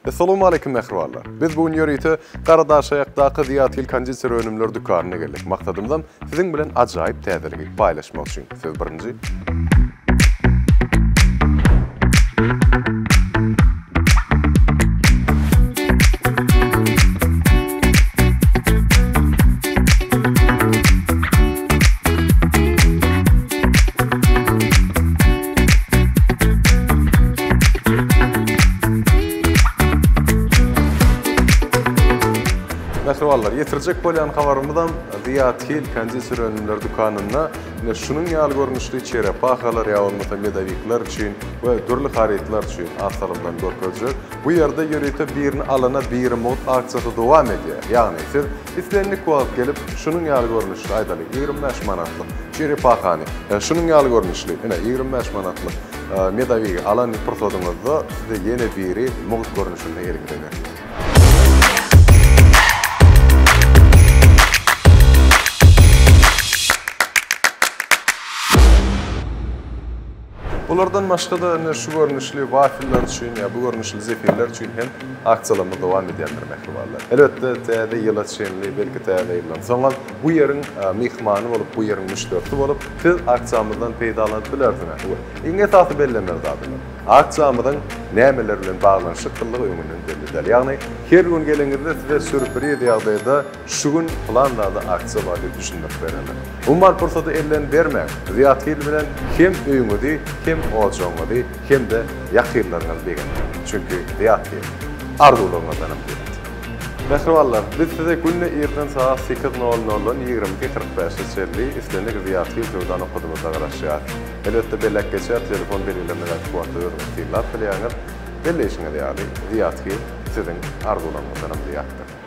Essalawmaleýkim mähribanlar! Biz bu gün ýörite Garadaşaýakdaky Zyýat Hil konditer önümleri dükanyna geldik. Maksadymyzam siziň bilen ajaýyp täzeligi paýlaşmak üçin. Söz birinji. Mähribanlar, ýetirjek bolýan habarymyzam Zyýat Hil konditer önümleri dükanynda ine şunuň ýaly görnüşli çerepahalar ýa bolmasa medowikler üçin we dürli harytlar üçin az salymdan görkezjek. Bu ýerde ýörite birini alana biri mugt aksiýasy dowam edýär. Ýagny siz Islendik wagt gelip, şunuň ýaly görnüşli, aýdaly, 25 manatlyk çerepahany, şunuň ýaly görnüşli, ine, 25 manatlyk medowigi alan pursadyňyzda size ýene biri mugt görnüşinde eliňize berilýär. Bulardan başga-da ine şu görnüşli wafiller üçin ýa bu görnüşli zefirler üçin hem aksiýalarymyz dowam edýändir mähribanlar. Elbetde täze ýyla çenli, belki täze ýyldan soňam bu ýeriň myhmany bolup, bu ýeriň müşderisi bolup, siz aksiýamyzdan peýdalanyp bilersiňiz. We iň esasy bellemeli zadymyz, aksiýamyzyň nämeler bilen baglanyşyklygy öňünden belli däl. Ýagny her gün geleňizde size sýurpriz ýagdaýda Şu gün pylan zada aksiýa bar diýip düşündirip bererler. Umuman pursady elden bermäň. Zyýat Hil bilen hem öýüňizi, hem ojagyňyzy, hem-de ýakynlaryňyzy begendiriň. Çünki Zyýat Hil, arzuwlaryňyzdanam belent. Mähribanlar, biz size günde irden sagat sekiz nol noldan 22 45-e çenli islendik Zyýat Hil söwda nokadymyzda garaşýarys. Elbetde belläp geçýäris, telefon belgilerini häzirki wagtda özüňiz synlap bilýäňiz. Belleýşiňiz ýaly, Zyýat Hil siziň arzuwlaryňyzdanam zyýatdyr.